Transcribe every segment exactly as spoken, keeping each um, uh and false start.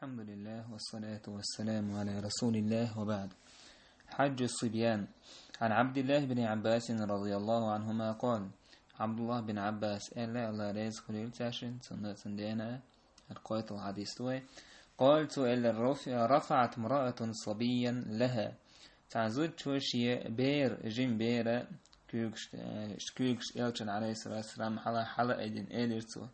الحمد لله والصلاة والسلام على رسول الله وبعد. حج الصبيان. عن عبد الله بن عباس رضي الله عنهما قال: عبد الله بن عباس аьлла, Алла реза хуьлийла цаьршинна, цунна, цун дена, кхойттал хьадис ду вай. قال, цо аьлла: رفع-, رفعت امرأة صبيا لها. Цхьан зудчо шен бер, жима бер, куьйгаш, э, куьйгаш элчана, عليه الصلاة والسلام, хьала, хьала айдина, элира цо: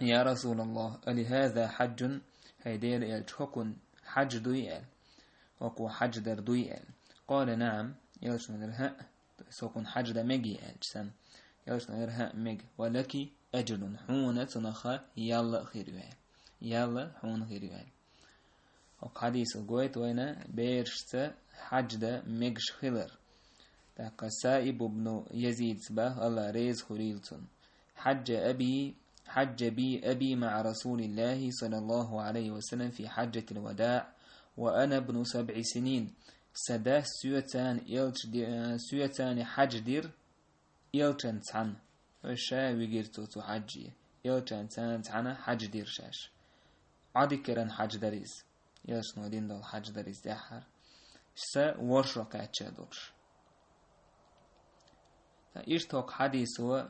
يا رسول الله، ألهذا حج؟ ХӀай Делан элча, хӀокхуьн хьадж дуй аьлла? ХӀокхо хьадж дар дуй аьлла? قال: نعم. Элчано элира: хӀаъ. То есть хӀокхуьн хьадж дан мегий аьлча санна. Элчано элира: хӀаъ, мега. ولك أجر. Хьуна цунах ял а хир ю аьлла. Ял а хьуна хир ю аьлла. ХӀокху хьадисо гойту вайна берашца хьадж дан мегаш хилар. ТӀаккха Саиб ибн Язида боху, Алла реза хуьлийла цунна: حج أبي، حج بي أبي مع رسول الله صلى الله عليه وسلم في حجة الوداع وأنا ابن سبع سنين. Сан дас соьца цхьаьна элча ди-, соьца цхьаьна хьадж дира, элчанца цхьаьна. Ша вигира цо цу хьаджа. Элчанца цхьаьна хьадж дира шаьш. Ӏадикаран хьадж дара иза. Элчано дина долу хьадж дара иза тӀаьххьара. Сан ворхӀ шо кхаьчча долуш. Ткъа иштта хӀокху хьадисо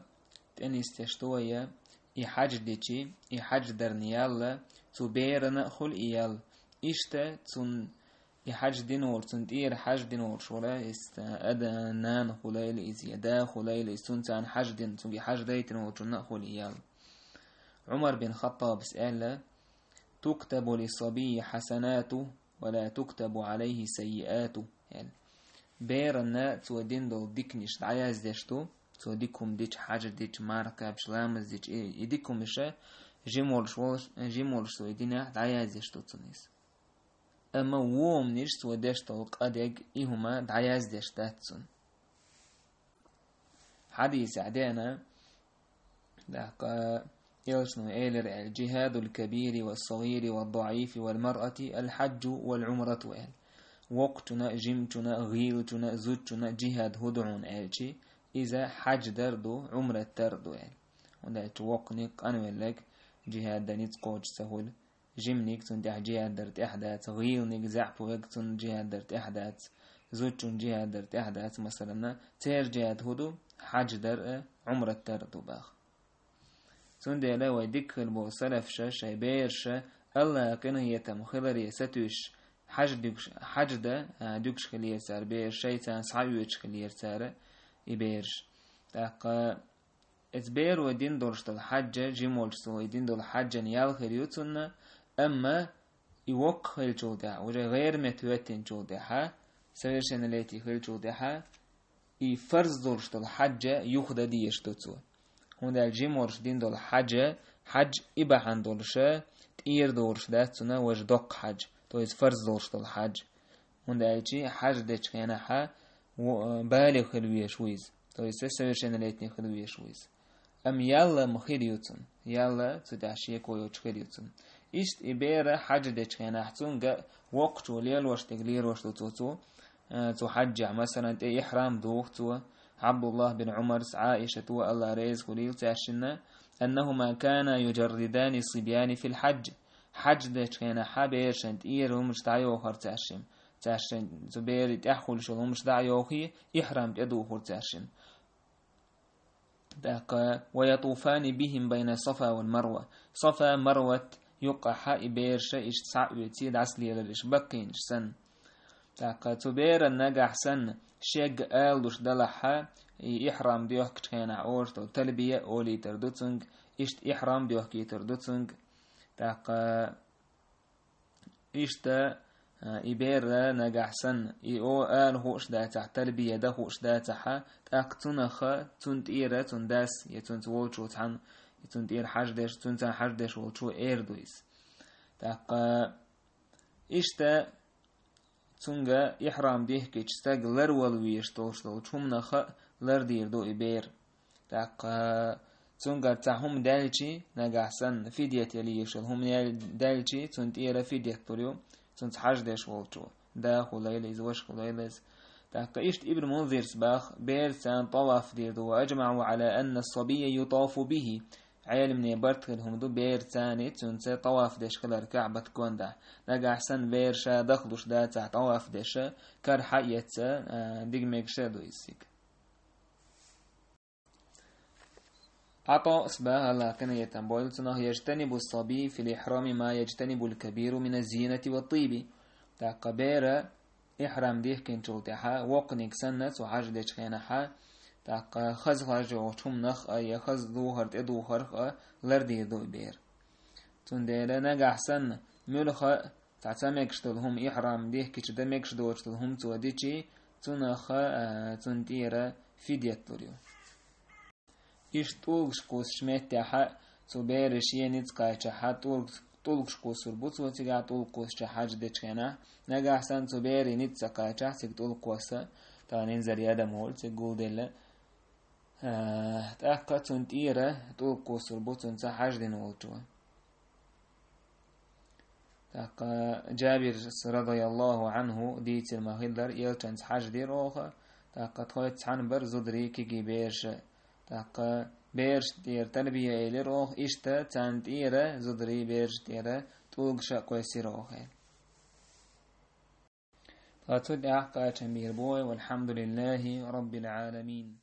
тӀе нисдеш ду вай, и хьадж дичи, и хьадж дарна ял а, цу берана а хуьлу и ял. Иштта цунна и хьадж дина волуш, цунна тӀера хьадж дина волуш вара, иза ада-, нана хуьлийла иза, я да хуьлийла иза, цунна царна хьадж дина, цуьнга и хьадж дайтина волчунна а хуьлу и ял. Ӏумар бин Хаттабас аьлла: تكتب للصبي حسناته ولا تكتب عليه سيئاته, аьлла. Берана цо дина долу диканаш дӀаяздеш ду, цо дика хӀума дича, хьадж дича, марха кхаьбча, ламаз дича, и, и дика хӀумаш жима волуш волуш, жима волуш цо и динехь дӀаяздеш ду цунна иза. Амма вон хӀуманаш, цо деш долу къа дерг, и хӀума дӀаяздеш дац цунна. Хьадисехь деана, тӀаккха элчано элира аьлла: جهاد الكبير والصغير والضعيف والمرأة الحج والعمرة, аьлла. Воккхачунна, жимачунна, гӀийлачунна, зудчунна жихӀад хӀун ду хьуна аьлчи, иза хьадж дар ду, Ӏумрат дар ду, аьлла. ХӀунда аьлча воккханиг, къанвелларг жихӀад дан ницкъ кхочуш ца хуьлу. Жиманиг, цунна тӀехь жихӀад дар тӀехь дац, гӀийланиг, заьӀап верг, цунна жихӀад дар тӀехь дац, зудчунна жихӀад дар тӀехь дац, масалана, церан жихӀад хӀун ду, хьадж дар а, Ӏумрат дар а ду боху. Цундела вай дика хир болу салафаша шайн бераша Аллахьан къинхетам хиларе сатуьйсуш, хьадж дуьгуш, хьадж дан, а, дуьгуш хилера цара бераш, шайца схьаоьцуш хилера цара и бераш. ТӀаккха Иза беро дина долуш долу хьаьжа, жима волчу цо и дина долу хьаьжан ял хир ю цунна, амма и воккха хилчул тӀаьхьа, уже гӀайре метта хӀоьттинчул тӀаьхьа, совершеннолетие хилчул тӀаьхьа, и фарз долуш долу хьаьжа юха дан дезаш ду цо. ХӀунда аьлча жима волуш дина долу хьаьжа, хьаьж и бахьана долуша, тӀера долуш дац цунна важа доккха хьаьж, то есть фарз долуш долу хьаьж. ХӀунда аьлча хьаьж дечу хенахьа, во-, балигӀ хила везаш ву иза, то есть совершеннолетний хила везаш ву иза. Амма ял-м хир ю цунна. Ял цу тӀехь шеко йоцуш хир ю цунна. Иштта и бер хьаьж дечу хенахь цуьнга воккхачо лелош дерг лелош ду цо, цо, э, цу хьаьжехь, масалан, тӀе ихьрам доху цо, Ӏабдуллахь бин Ӏумара, Ӏаишата, Аллахь реза хуьлийла цаьршинна, أنهما كانا يجردان الصبيان في الحج. Хьаьж дечу хенахьа берашна тӀера хӀумаш дӀайохура цаьршимма. Цаьршимма цу берийн тӀехь хуьлуш йолу хӀумаш дӀа а йохий, ихьрам тӀедухура цаьршимма. ТӀаккха ويطوفان بهم بين الصفا والمروة. Сафа, Марват юккъехьа и бераша иштта схьаоьций дӀасалелар иш баккхийнаш санна. ТӀаккха цу беран нагахь санна, шега ала луш далахьа, и ихьрам доьхкучу хенахь олуш долу талбия олуьйтур ду цуьнга, иштта ихьрам доьхкуьйтур ду цуьнга. ТӀаккха Иштта, а, и бер нагахь санна, и о ала хууш дацахь, талбия дан хууш дацахьа, тӀаккха цунах, цунна тӀера, цунна дас, я цунца волчо цхьаьна, я цунна тӀера хьаьж деш, цунца хьаьж деш волчо эр ду иза. ТӀаккха иштта цуьнга ихьрам дихкича стаг ларвала везаш долуш долчу хӀуманах лардийр ду и бер. ТӀаккха цуьнгара цхьа хӀума даьлчи, нагахь санна, фидет яла йиш йолу хӀума ял-, даьлчи, цунна тӀера фидет лур ю, цунца хьаьж деш волчо. Да хуьлийла иза, ваша хуьлийла иза. ТӀаккха иштта Ибн Мунзира боху, бераца тӀаваф дийр ду: وأجمعوا على أن الصبي يطاف به. Ӏелимнийн барт хила хӀума ду, бер царна цунца тӀаваф деш хилар КаӀбат гондахь. Нагахь санна бер ша дахлуш дацахь тӀаваф деш, кара хьаэца, а, диг мегаш а ду иззиг. ӀатӀаъ ас баха Аллах къинхетам бойла цунах: «يجتنب الصبي في الإحرام ما يجتنب الكبير من الزينة والطيب». ТӀаккха бера ихьрам дихкинчул тӀаьхьа, воккханиг санна, цо хьаж дечу хенахьа, тӀаккха хаза хьаж йолчу хӀуманах а, я хаза духар тӀедухарх а лардийр ду и бер. Цундела нагахь санна, муьлха а цхьа ца мегаш долу хӀума, ихьрам дихкича дан мегаш доцу долу хӀума цо дичий, цунах а, а, цунна тӀера фидет лур ю. Иштта тӀулгаш кхуссучу меттехьа, цу бераш е ницкъ кхаьччахьа, тӀулг-, тӀулгаш кхуссур бу цо цигахь, тӀулг кхуссуча хьаж дечу хенахь, нагахь санна цу берийн ницкъ ца кхаьччахь, цига тӀулг кхосса, тахана инзаре адам волу, цига гулделла. А, тӀаккха цунна тӀера тӀулг кхуссур бу цунца хьаж дина волчо. ТӀаккха Джабирс, радияллаху анху, дийцира ма-хиллара, элчанца хьаж дира оха, тӀаккха тхоьца цхьаьна бара зударий, кегий, бераш. ТӀаккха бераш тӀера тарбия элира оха, иштта царна тӀера зударий, бераш тӀера тӀулгаш а кхоьссира оха. Ткъа цу тӀехь кхачам бийр бу вай, валхьамдулиллахи раббил Ӏаламин.